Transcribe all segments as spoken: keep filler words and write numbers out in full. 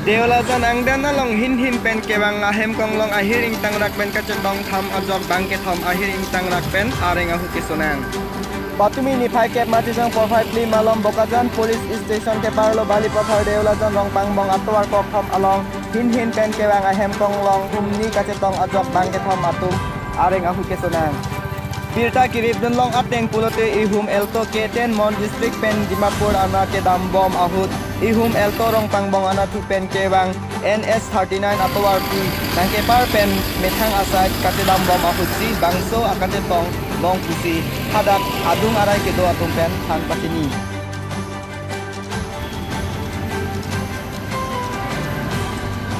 Deolajan angdeng along hinhin pen kevang ahem konglong ahir ingtangrak pen kachetong tham ajok bang kethom ahir ingtangrak pen areng ahu kesonang. Patumi niphai kep Matijong porphai phli malom Bokajan Police Station keparlo Balipathar Deolajan Rongpangbong atovar kokthom along hinhin pen kevang ahem konglong humni kachetong ajok bang kethom atum areng ahu kesonang. Birta kirip dunlong ateng pulote ihum Alto K ten Mon District pen Dimapur ana kedambom ahut ihum Alto Rongpangbong anatthu pen kevang N H thirty-nine atovarpi nangkepar pen methang asai kachedambom ahutsi bangso akachetong long pusi hadak adung arai kedo atum pen than pachini.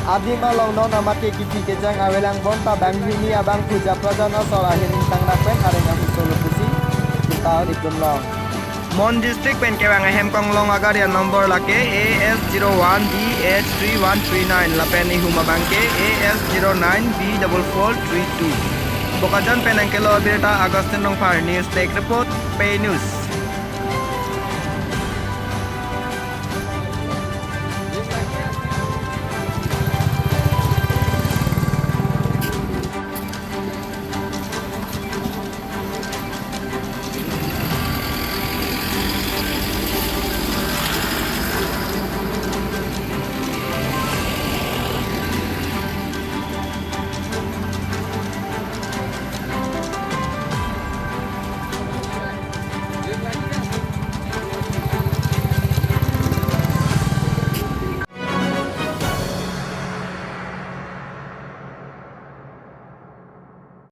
Adim along non amate kithi kejang avelang bonta banghini abang puja prajan asor ahir ingtangrak pen areng ahu solo pusi birta rip dunlong. Mon District pen kevang ahem konglong agari number lake A S zero one B H three one three nine lapen ihum abang ke A S zero nine B double four three two. Bokajan pen nangkelo birta Augustine Rongphar, News Desk Report, Pei News.